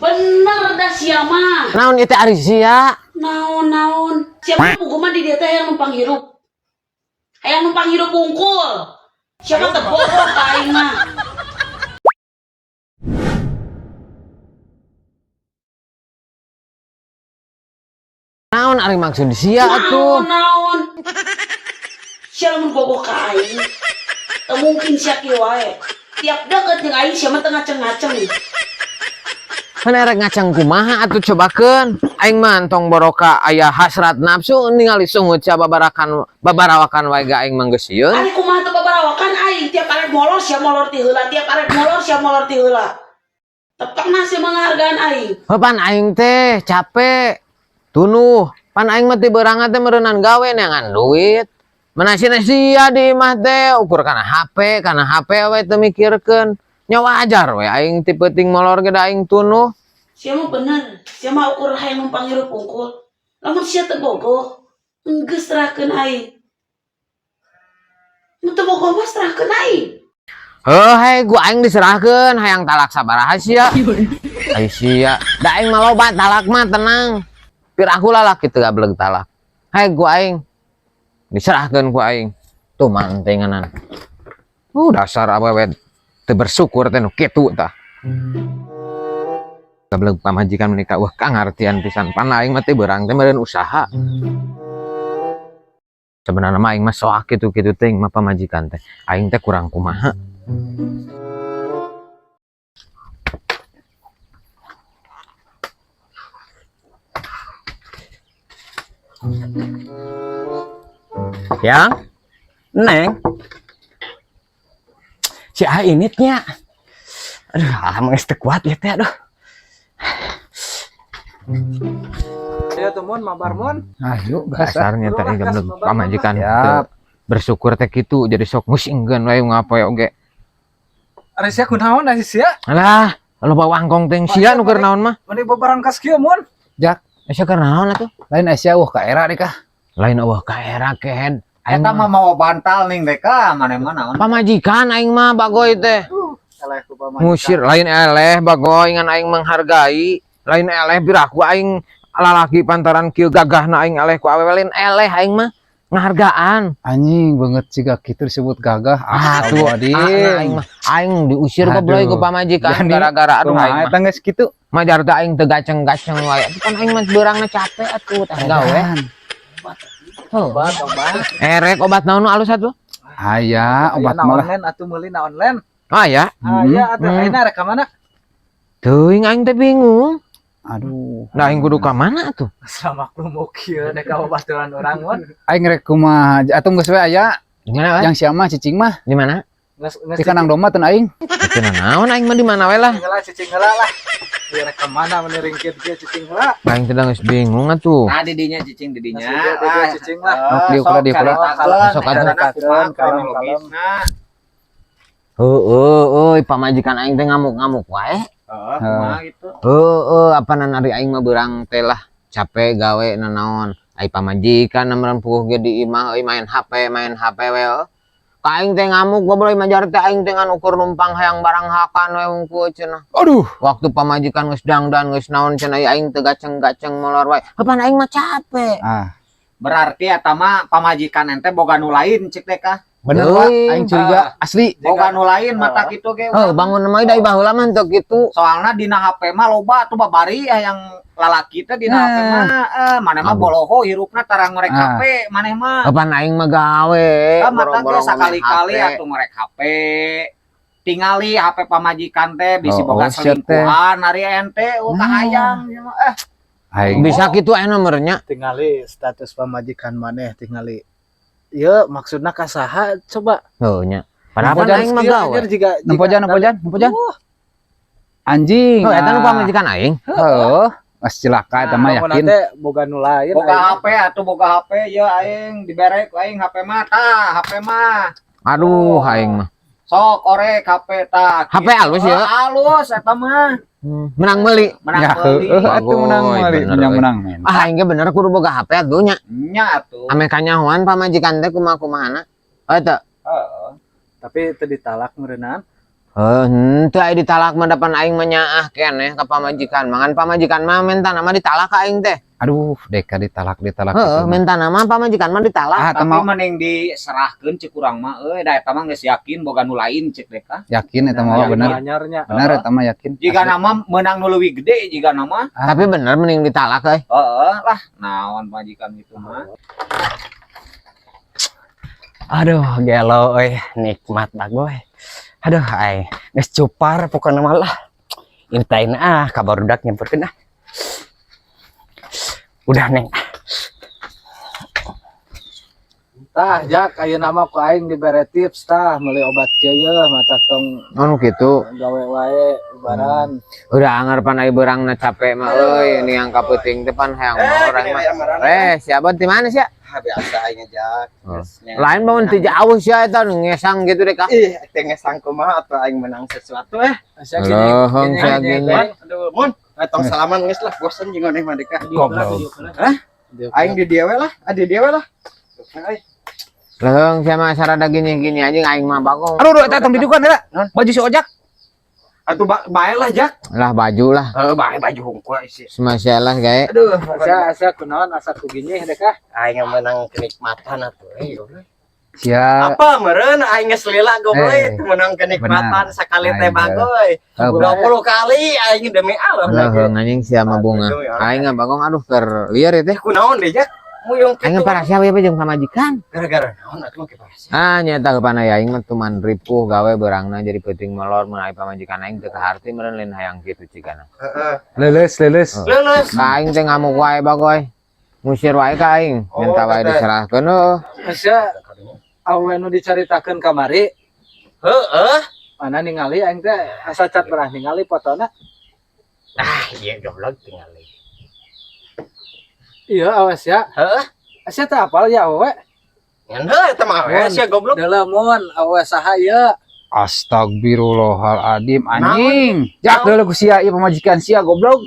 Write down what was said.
Bener dah sia mah. Naon ieu teh ari sia? Naon-naon. Sia mah puguh mah di dieu teh hayang numpang hirup. Hayang numpang hirup wungkul. Sia mah teu bogoh ka aing mah. Naon ari maksud sia atuh? Naon-naon. Sia lamun bogoh ka aing, teu mungkin sia kieu wae. Tiap deket jeung aing sia mah teu ngaceng-ngaceng. Kan erek ngaceng kumaha atuh cobakeun. Aing mah entong boroka aya hasrat nafsu ningali sungut sia babarakan babarawakan wae ga aing mah geus sieun. Ari kumaha teu babarawakan aing tiap arek molor sia molor ti heula, tiap arek molor sia molor ti heula. Teu pernah sia menghargaan aing. Heuh pan aing teh capek. Tunuh, pan aing mah ti beurang teh meureunan gawe neangan duit. Manasina sia di imah teh ukur kana HP we teu mikirkeun. Nya wajar we aing ti peuting molor ge da aing tunuh. Sia mah bener, sia mah ukur hayang numpang hirup wungkul. Lamun sia teu bogoh, enggeus serahkeun aing. Mun teu bogoh mah serahkeun aing. Heuh hei ku aing diserahkeun hayang talak sabaraha sia. Ai sia, da aing mah loba talak mah tenang. Piraku lalaki teu gableg talak. Hei ku aing diserahkeun ku aing. Tuh mantenganan. Dasar awewe teu bersyukur teh nu kitu tah. Gableg pamajikan menikah wah kang ngartian pisan pan aing mah teh beurang teh meureun usaha. Sebenarnya mah aing mah soak kitu-kitu teh mah pamajikan teh. Aing teh kurang kumaha. Yang Neng si A ini nya. Aduh, ah geus teu kuat ya teh aduh. Ya tuh mun mabar mun. Ayo gas. Dasarnya teh gableg pamajikan Siap. Bersyukur teh kitu jadi sok musingkeun we ngapoe oge. Ari sia kunaon ari sia? Alah, loba wangkong teh sia nu keur naon mah? Meni babarangkas kieu mun. Jak, Sia keur naon atuh? Lain sia eueuh ka era deh kah? Lain eueuh ka era kehed. Aing Eta mah mawa bantal ning deh ka maneh mah naon. Pamajikan aing mah bagoy teh. Eleh ku pamajikan. Ngusir lain eleh bagoy ngan aing menghargai. Lain eleh piraku aing lalaki pantaran kieu gagahna aing eleh ku awewe lain eleh aing mah ngahargaan. Anjing banget siga kitu disebut gagah. Ah tuh, aing mah aing diusir goblok ku pamajikan gara-gara aduh aing mah. Eta geus kitu. Majar teh aing teu gaceng-gaceng wae. Kan aing mah beurangna capek atuh teh gawe. Obat, obat. Erek obat naon nu alus atuh? Aya obat Aya malah. online atuh meuli na online. Ah ya. Aya atuh ayeuna rek ka mana? Teuing aing teh bingung. Aduh. Nah aing kudu ka mana atuh? Sama maklum kieu dek ka babaturan urang mun. Aing rek kumaha atuh geus we aya. Di mana we? Yang sia mah cicing mah. Di mana? Geus Di kandang domba teu aing. Teu naon aing mah di mana we lah. Cicing heula, cicing heula lah. Ieu rek ka mana mun ringkit kieu cicing heula. Aing teh geus bingung atuh. Nah didinya cicing didinya. Didinya cicing lah. Sok diukur diukur. Sok atuh. Kalem, kalem. Heueuh euy pamajikan aing teh ngamuk-ngamuk wae. Heeh, kumaha gitu. Heueuh apanan ari aing mah beurang teh lah capek gawe nanaon. Ai pamajikan meureun puguh ge di imah euy main HP we. Ka aing teh ngamuk goblok majar teh aing teh ngan ukur numpang hayang barang hakan we hungkul cenah. Aduh, waktu pamajikan geus dangdan geus naon cenah aing teh gaceng-gaceng molor wae. Pan aing mah capek. Ah, berarti eta mah pamajikan ente boga nu lain cik teh kah? Bener Pak, aing curiga asli. Boga nu lain mata kitu ge. Heuh, bangun mah da baheula mah henteu kitu. Soalna dina HP mah loba atuh babari yang lalaki teh dina HP mah maneh mah boloho hirupna tara ngorek HP maneh mah. Pan aing mah gawe. Mata ge sakali-kali atuh ngorek HP. Tingali HP pamajikan teh bisi boga selingkuhan ari ente kahayang Aing bisa kitu aya nomornya. Tingali status pamajikan maneh tingali. Ieu maksudna ka saha coba? Heuh nya. Padahal aing mah gawe. Nempo jan, nempo jan, nempo jan. Anjing. Heuh eta nu pamajikan aing. Heuh, geus cilaka eta mah yakin. Teh boga nu lain. Boga HP atuh boga HP ieu aing dibere ku aing HP mah tah, HP mah. Aduh aing mah. Sok orek HP tah. HP alus ya. Alus eta mah. Menang meuli. Menang meuli. Atuh menang meuli, menang men. Ah aing ge bener kudu boga HP atuh nya. Nya atuh. Ame kanyahoan pamajikan teh kumaha-kumahana. Oh eta. Heeh. Tapi teu ditalak meureunaan. Heuh, henteu aya ditalak mah, da pan aing mah nyaah keneh ka pamajikan. Mangan pamajikan mah minta nama ditalak ka aing teh. Aduh, deka ditalak ditalak Heeh, gitu mah. Minta nama pamajikan mah ditalak. Ah, Tapi teu mau. Mending diserahkeun cek urang mah euy, da eta mah geus yakin boga nu lain cek deka. Yakin eta mah Nah, bener. anyarnya. Bener eta mah yakin. Jika Asli. nama menang nu leuwih gede jika nama. Ah. Tapi bener mending ditalak euy. Heeh lah, naon pamajikan gitu mah. Aduh, gelo euy, nikmat bagoy. Aduh, ai, geus cupar pokokna mah lah. Intain ah, ka barudak nyamperkeun ah. Udah, Neng. Tah, Jak, ayeuna mah ku aing dibere tips tah meuli obat kieu ye mata tong Anu kitu. Gawe wae lebaran. Udah angar pan ai beurangna capek mah euy, ini yang kapeuting teh pan hayang mah urang mah. Eh, siapa di mana sih? Ah, biasa aing ngejak. Oh. Lain bangun ti jauh sih eta nu ngesang gitu deh kah. Ih, teh ngesang kumaha atau aing menang sesuatu eh. Sia gini, Lohong gini, sia gini, gini. Aduh, Mun, eh, tong salaman geus lah, bosen jeung maneh mah deka. Goblok. Hah? Aing di dieu we lah, ah di dieu we lah. Euy. Leuheung sia mah sarada gini-gini anjing aing mah bagong. Aduh, aduh, eta tong didukan eta. Baju si Ojak. Atuh bae lah, Jak. Lah baju lah. Heeh, bae baju hungkul sih. Semasalah gae. Aduh, Asa asa kunaon asa ku gini deh kah? Aing menang kenikmatan atuh. Eh, goblok. Sia. Apa meureun aing geus lila goblok Eh, itu menang kenikmatan benar. sakali teh Aing, bagoy. Oh, benar. 20 kali aing demi Allah. Leuheung anjing sia mah bunga. Aing mah bagong aduh keur lieur ieu teh. Kunaon deh, Jak? Muyung Aing kitu. Parasea we jeung pamajikan. Gara-gara naon atuh make parasea? Ah nyata kepan aya aing mah tuman ripuh gawe beurangna jadi peuting molor mun aya pamajikan aing teu kaharti meureun lain hayang kitu cigana. Heeh. Leuleus, leuleus. Leuleus. Ka aing teh ngamuk wae bagoy. Ngusir wae ka aing, Oh, minta wae kata- diserahkeun heuh. Asa awe nu dicaritakeun kamari Heeh. mana ningali aing teh asa cat pernah ningali fotona. Ah, iya goblok tingali. Iya awas ya. Heeh. Asa teh apal ya awe. Ngan heuh eta mah we sia goblok. Deuleu awe saha ieu? Astagfirullahaladzim anjing. Jak deuleu ku sia ieu pamajikan sia goblok.